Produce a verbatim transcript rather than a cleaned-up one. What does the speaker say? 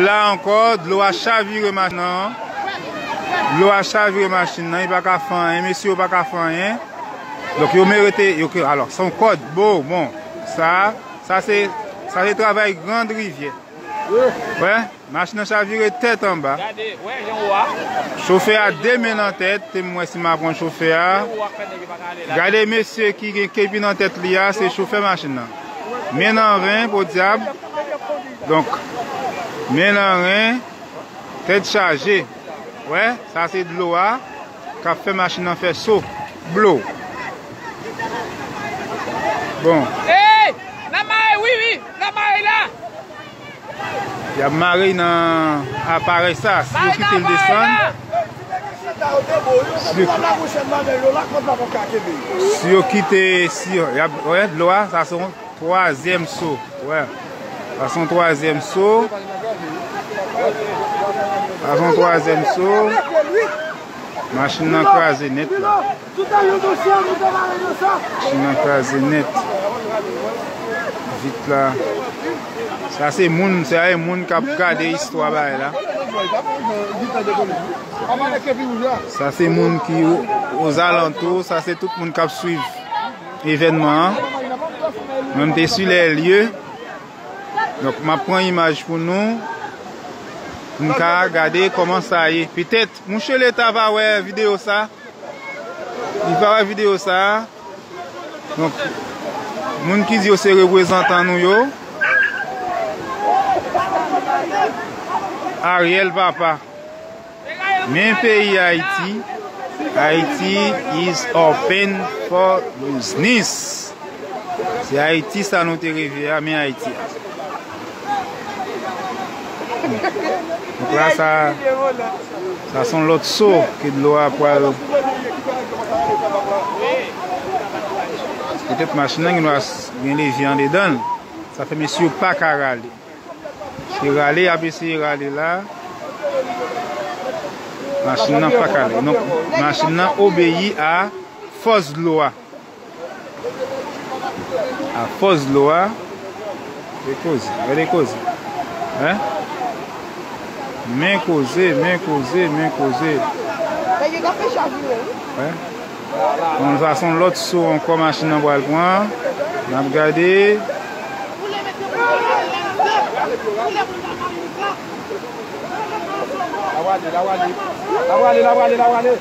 La ankò, dlo a chavire machin nan. Dlo a chavire machin nan, li pa ka fè anyen, mesye yo pa ka fè anyen. Donk yo merite, yo ke, alò, se yon kòd, bo, bon, sa, sa se, sa se travay Grand Rivière. Wè, machin nan chavire tèt anba. Gade, wè jan ou a. Chofè a de men nan tèt, te m wè si m ap pran chofè a. Gade mesye ki gen kepi nan tèt li a, se chofè machin nan. Men nan ren, podyab. Donk, men nan ren, tèt chaje. Wè, sa se dlo a k ap fè machin nan fè so. Blo. Bon. Ey! N ap mare, wi, wi! N ap mare la! Y ap mare nan aparèy sa. Si yo kite l desann, si yo, si yo kite, si yo, y ap, wè, dlo a, sa se yon twazyèm so. Wè. Sa se yon twazyèm so. Sa se yon twazyèm so. Machin nan kraze nèt la. Machin nan kraze nèt. Vit la. Sa se moun, se a moun k ap gade istwa bagay la. Sa se moun ki o, ozalantou, sa se tout moun k ap swiv evènman an. Mwen m te sou lè lye. Donk, m ap pran imaj pou nou, pou n ka gade kòman sa ye. Petèt, mouche Leta va wè videyo sa. Li va wè videyo sa. Donk, moun ki di yo se reprezantan nou yo. Ariel Papa. Men peyi Ayiti, Ayiti is open for business. Se Ayiti sa nou te reve a, men Ayiti a. Donk la, sa, sa se yon lòt so ke dlo a pral. Petèt machin nan gen dwa gen levye andedan l. Sa fè mesye yo pa ka rale. Se rale, y ap eseye rale la. Machin nan pa ka ale. Donk, machin nan obeyi a fòs dlo a. A fòs dlo a. E koze, gade koze. Hein? Men koze, men koze, men koze. Nèg yo ka fè chavire, wi. Hein? Bon, sa se yon lòt so ankò machin nan pral pran. N ap gade. L ap ale, l ap ale, l ap ale, l ap ale.